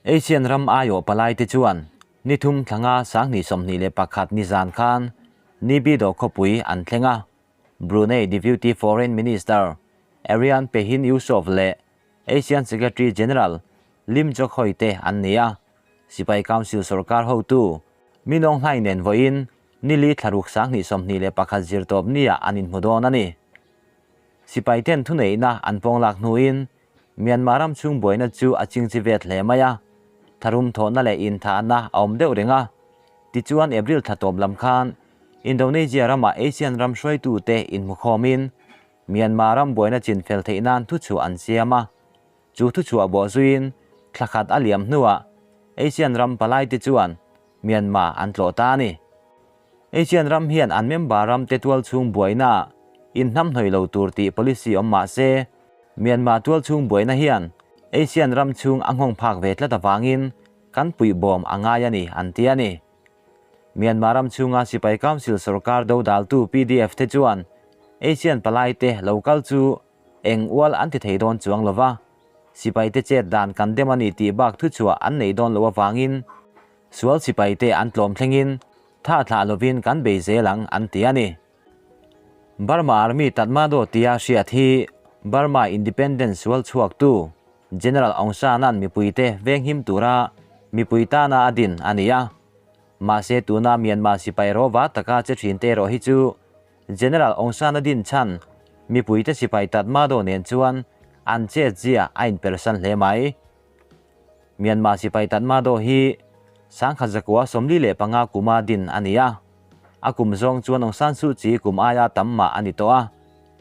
Asian ram aiawh palaite chuan ni thum thlanga 2021 nizan khan Naypyidaw khawpui an thleng a, Brunei Deputy Foreign Minister Arian Pehin Yusof leh Asian Secretary General Lim Jock Hoi te an ni a, Sipai Council sorkar hotu Min Aung Hlaing nen vawiin nili thlaruk 2021 zirtawp niah an inhmu dawn a ni. Sipai ten thuneihna an pawng lak hnuin Myanmar ram chhung buaina chu a chingchi vet hle mai a, tharum thawhna leh inthahna a awm deuh reng a. Tichuan April thla tawp lam khan Indonesia ramah Asian ram hruaitute inhmukhawmin Myanmar ram buaina chin fel theih nan thuchhuah an siam a. Chu thuchhuah bawh zuiin thla khat a liam hnuah Asian ram palaite chuan Myanmar an tlawh ta a ni. Asian ram hian an member ram te tualchhung buaina inhnamhnawih lo tur tih policy awm mah se, Myanmar tualchhung buaina hian Asian ram chhung a nghawng phak ve tlat avangin kan puihbawm a ngai a ni an ti a ni. Myanmar ram chhunga Sipai Council sorkar dodaltu PDF te chuan Asian palaite lo kal chu eng ual an ti thei dawn chuang lova, sipaite chet dan kan dem a ni tih bak thuchhuah an nei dawn loh avangin sual sipaite an tlawm thlengin tha thlah lovin kan bei zel ang an ti a ni. Burma Army Tatmadaw tia hriat hi Burma Independence sual chhuaktu General Aung San-a'n mipuite venghim tura mipui tana a din a ni a. Mahse tuna Myanmar sipai rawva taka che thinte erawh hi chu General Aung San-a din chhan mipuite sipai Tatmadaw nen chuan an chetzia a inpersan hle mai. Myanmar sipai Tatmadaw hi 1945 kuma din a ni a. A kum zawng chuan Aung San Suu Kyi kum aia tam mah a ni tawh a,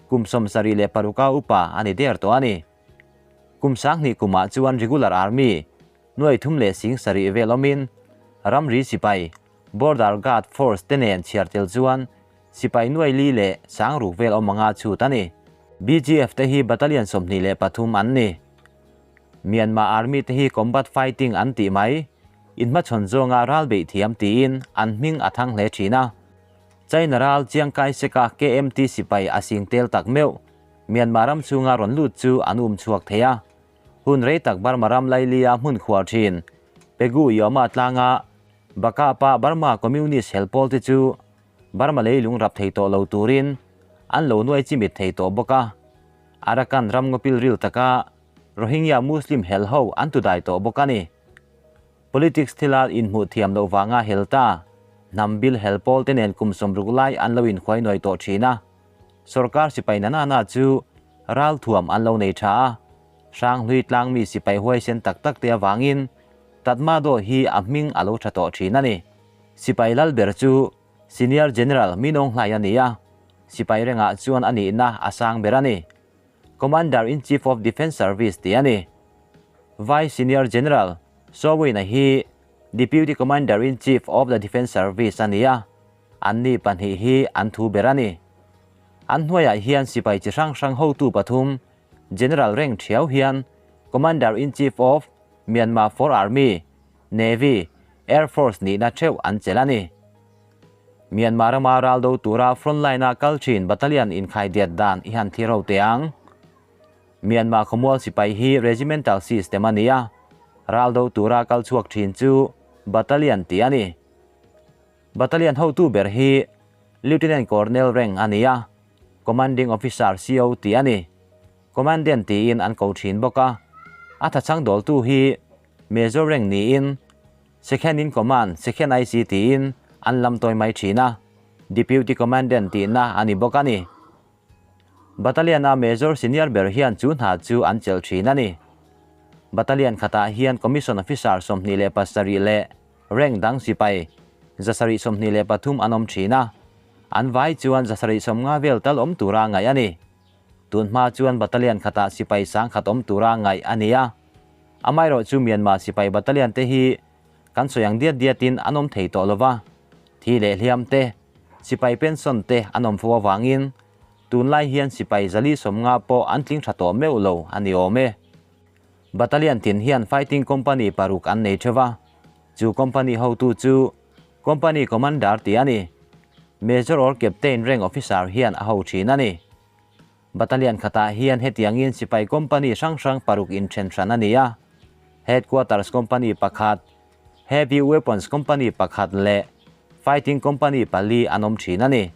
kum 76a upa a ni der tawh a ni. Kum 2000 kumah chuan regular army nuai thum leh sing sarih vel awmin ramri sipai, Border Guard Force, te nen chhiar tel chuan sipai nuai li leh sang ruk vel awm anga chhut a ni. BGF te hi battalion 23 an ni. Myanmar Army te hi combat fighting an tih mai, inhmachhawn zawnga ral beih thiam tiin an hming a thang hle thin a. China ral Chiang Kai-shek-a KMT sipai a sing tel tak meuh Myanmar ram chhunga rawn lut chu an um chhuak thei a. Hun rei tak Burma ram Lailia hmun khuar thin Pegu Yoma tlanga Bakapa Burma Communist helpawl te chu Burma leilung rap thei tawh lo turin an lo nuai chimit thei tawh bawk a. Arakan ram ngawpil ril taka Rohingya Muslim hel ho an tudai tawh bawk a ni. Politics thila inhmuh thiam loh vanga hel ta, hnam bil hel pawl te nen kum 60 lai an lo inhuai nuai tawh thin a. Sorkar sipai na na na chu ral thuam an lo nei tha a, Hranghlui tlangmi sipai huaisen tak tak te avangin Tatmadaw hi a hming a lo tha tawh thin a ni. Sipai lal ber chu Senior General Min Aung Hlaing a ni a, sipai rengah chuan a nihna a sang ber a ni. Commander in Chief of Defence Service tih a ni. Vice Senior General Saw Win-a hi Deputy Commander in Chief of the Defence Service a ni a, anni pahnih hi an thu ber a ni. An hnuaiah hian sipai chi hrang hrang hotu pathum General reng thiau hian Commander in Chief of Myanmar Four Army, Navy, Air Force nihna theuh an chelh a ni. Myanmar rama ral do tura frontline-a kal thin battalion inkhaidiat dan i han thlir ho teh ang. Myanmar khawmual sipai hi regimental system a ni a, ral do tura kal chhuak thin chu battalion tih a ni. Battalion hotu ber hi Lieutenant Colonel rank a ni a, Commanding Officer CO tih a ni. Commandant tiin an ko thin bawk a, a thachang dawltu hi Major rank niin Second in Command, Second IC tiin an lam tawi mai thin a, Deputy Commandant tihna a ni bawk a ni. Battalion-a Major senior ber hian chu hna chu an chelh thin a ni. Battalion khatah hian Commission Officer 27 leh rank dang sipai 723 an awm thin a, an vai chuan 750 vel tal awm tura ngaih a ni. Tun hma chuan battalion khatah sipai 1000 awm tura ngaih a ni a. Amaherawh chu Myanmar sipai battalion te hi kan sawi ang diat diatin an awm thei tawh lova, thi leh hliam te, sipai pension te an awm fo avangin tunlai hian sipai 450 pawh an tling tha tawh meuh lo a ni awm e. Battalion tin hian fighting company paruk an nei theuh a, chu company hotu chu Company Commander tih a ni. Major or Captain rank officer hian a ho thin a ni. Battalion khatah hian hetiangin sipai company hrang hrang paruk inthen hran a ni a. Headquarters Company pakhat, Heavy Weapons Company pakhat leh Fighting Company pali an awm thin a ni.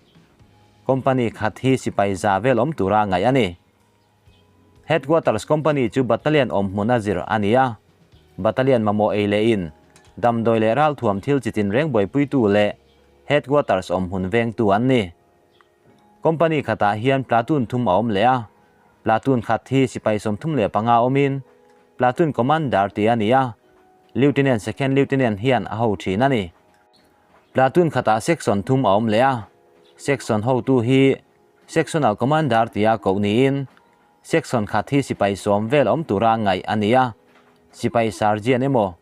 Company khat hi sipai za vel awm tura ngaih a ni. Headquarters Company chu Battalion awm hmun a zir a ni a. Battalion mamawh ei leh in, damdawi leh ralthuam thil chi tinreng buaipuitu leh Headquarters awm hmun vengtu an ni. Company khatah hian platoon thum a awm leh a, platoon khat hi sipai 35 awmin platoon commander tih a ni a, lieutenant second lieutenant hian a ho thin a ni. Platoon khatah section thum a awm leh a, section hotu hi sectional commander tia koh niin section khat hi sipai 10 vel awm tura ngaih a ni a, sipai sergeant emaw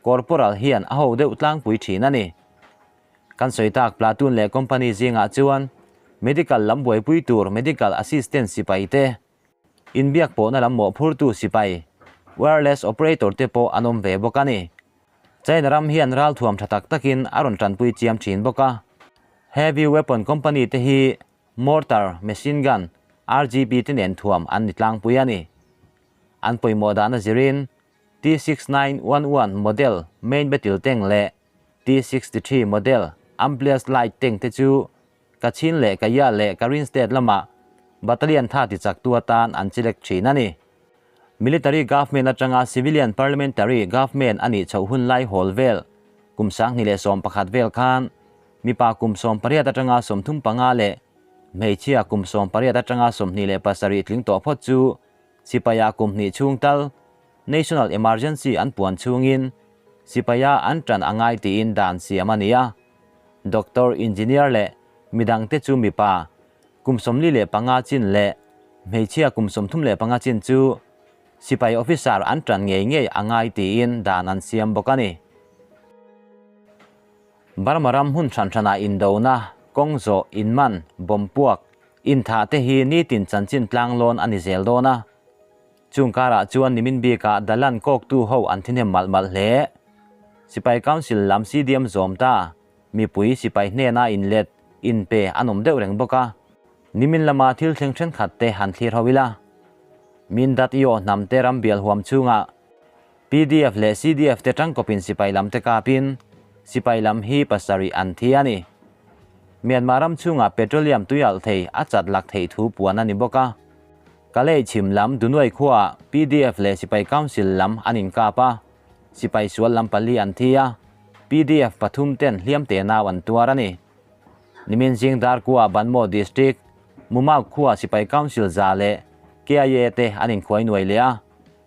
corporal hian a ho deuh tlangpui thin a ni. Kan sawi tak platoon leh company zingah chuan medical lam buaipui tur medical assistant sipai te, inbiak pawhna lam mawhphurtu sipai, wireless operator te pawh an awm ve bawk a ni. China ram hian ralthuam tha tak takin a rawn tanpui chiam thin bawk a. Heavy weapon company te hi mortar, machine gun, RGB te nen thuam an ni tlangpui a ni. An pawimawh dahna zirin T6911 model main battle tank leh T-63 model Amplius Light tank te chu Kachin leh Kaya leh Karin state lamah battalion tha tichaktu atan an chilek thin a ni. Military government atanga civilian parliamentary government a nih chhoh hun lai hawl vel kum 2011 vel khan mipa kum 18 atanga 35 leh hmeichhia kum 18 atanga 27 tling tawh phawt chu sipaia kum hnih chhung tal National Emergency an puan chhungin sipaia an tan a ngai tiin dan siam a ni a. Doctor, engineer leh midang te chu mipa kum 45 chin leh hmeichhia kum 35 chin chu sipai officer an tan ngei ngei a ngai tiin dan an siam bawk a ni. Burma ram hun hran hranah indona, kawng zawh, inman, bomb puak, inthah te hi nitin chanchin tlang lawn a ni zel dawn a. Chung karah chuan nimin bikah Dalan kawktu ho an thihnem malh malh hle. Sipai Council lam CDM zawm ta, mipui sipai hnena inlet, inpe an awm deuh reng bawk a. Nimin lama thil thleng thenkhat te han thlir ho ila. Min dat i aw hnam te ram bial huam chhungah PDF leh CDF te tangkawpin sipai lam te kapin sipai lam hi pasarih an thi a ni. Myanmar ram chhungah petroleum tuialh thei a chat lak theih thu puan a ni bawk a. Kalay chhim lam Dunuai khuaah PDF leh Sipai Council lam an inkap a, sipai sual lam pali an thi a, PDF pathum ten hliam te nau an tuar a ni. Nimin zing dar khuaah Banmaw District, Mumauk khuaah Sipai Council za leh KIA te an inkhuai nuai leh a,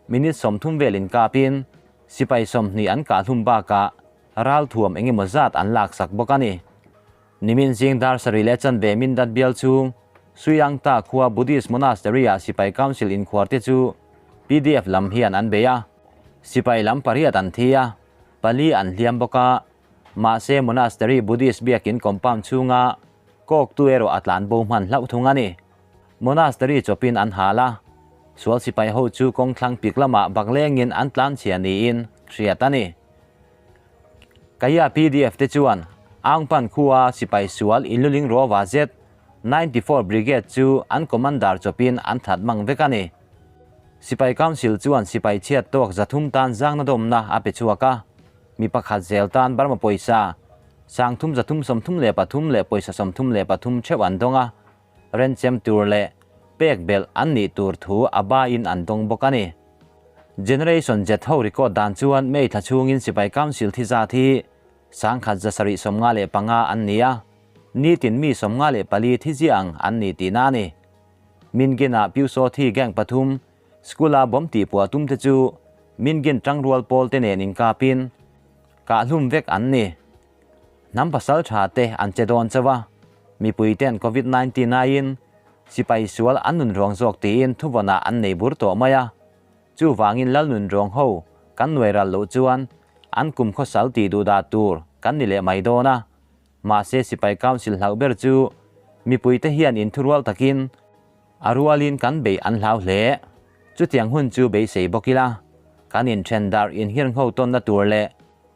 minute 30 vel inkapin sipai 20 an kah hlum bakah ralthuam engemaw zat an laksak bawk a ni. Nimin zing dar sarih leh chanve min dat bial chhung Suiangta khua Buddhist Monastery-ah Sipai Council inkhuar te chu PDF lam hian an bei a, sipai lam pariat an thi a, pali an hliam bawk a, mahse Monastery Buddhist biakin compound chhunga kawktu erawh a tlan bo hman hlauh thung a ni. Monastery chawpin an hal a, sual sipai ho chu kawng thlang pik lamah baklengin an tlan chhia niin hriat a ni. Kaya PDF te chuan Aungpan khua sipai sual inluling rawva zet 94 Brigade chu an commander chawpin an that mang vek a ni. Sipai Council chuan sipai chhiat tawk 300 tan zangna dawmna a pe chhuak a, mi pakhat zel tan Burma pawisa 3,333 leh pawisa 33 theuh an dawng a, renchem tur leh pek belh an nih tur thu a bain an dawng bawk a ni. Generation Z ho record dan chuan May thla chhungin Sipai Council thi zat hi 1,755 an ni a, nitin mi 54 thi ziah ang an ni tihna a ni. Mingin-ah Pyusaw thi gang pathum school-a bomb tihpuah tum te chu Mingin tangrual pawl te nen inkapin kah hlum vek an ni. Hnam pasal tha te an che dawn chauh a, mipui ten COVID-19 aiin sipai sual an nun ruang zawk tiin thuvawnah an nei bur tawh mai a, chu vangin lal nun ruang ho kan nuai ral loh chuan an kum khawsal tih duh dah tur kan ni leh mai dawn a, mahse Sipai Council hlauh ber chu mipui te hian inthurual takin a rualin kan bei an hlau hle. Chutiang hun chu beisei bawk ila, kan inthen dar inhirngho tawnna tur leh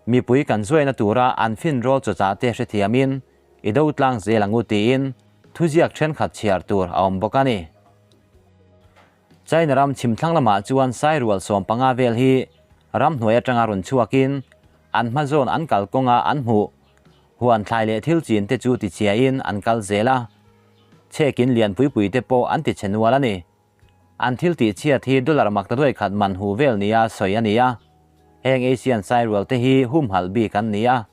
mipui kan zuaina tura an fin rawl chawchah te hrethiamin i do tlang zel angu tiin thuziak thenkhat chhiar tur a awm bawk a ni. China ram chhimthlang lamah chuan sairual 15 vel hi Ramhnuai atanga rawn chhuakin an hma zawn an kal kawnga an hmuh huan thlai leh thil chin te chu tichhiain an kal zel a, chhekin lian pui pui te pawh an tichhe nual a ni. An thil tihchhiat hi dollar maktaduai khat man hu vel nia sawi a ni a, heng Asian sairual te hi humhalh bik an ni a.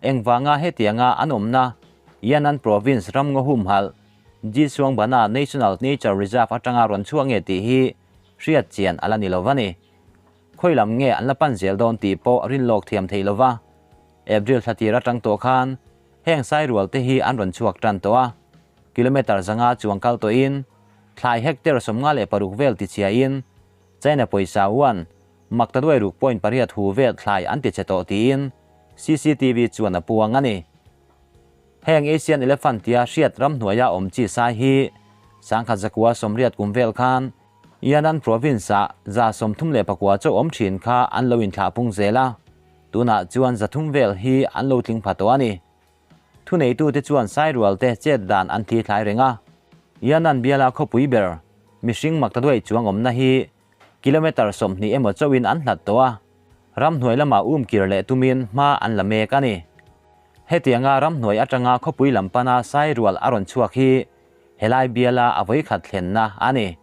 Engvanga hetianga an awmna Yan'an Province ramngaw humhalh Jisuangbana National Nature Reserve atanga rawn chhuak nge tih hi hriat chian a la ni lo va ni. Khawi lam nge an la pan zel dawn tih pawh rinlawk thiam thei lo va. April thla tir atang tawh khan heng sairual te hi an rawn chhuak tan tawh a. Kilometre zanga chuang kal tawhin thlai hectare 56 vel tichhiain China pawisa uan Maktaduai ruk point pariat hu vel thlai an tichhe tawh tiin CCTV chuan a puang a ni. Heng Asian elephant tia hriat ramhnuaia awm chi sai hi 1980 kum vel khan Yan'an province-ah 34 chauh awm thin kha an lo inthlah pung zel a, tunah chuan 300 vel hi an lo tling pha tawh a ni. Thuneitute chuan sairualte chet dan an thi thlai reng a, Yan'an biala khawpui ber mihring maktaduai chuang awmna hi kilometre 20 emaw chauhin an hlat tawh a, ramhnuai lamah umkir leh tumin hma an la mek a ni. Hetianga ramhnuai atanga khawpui lam pana sairual a rawn chhuak hi helai biala a vawikhat thlenna a ni.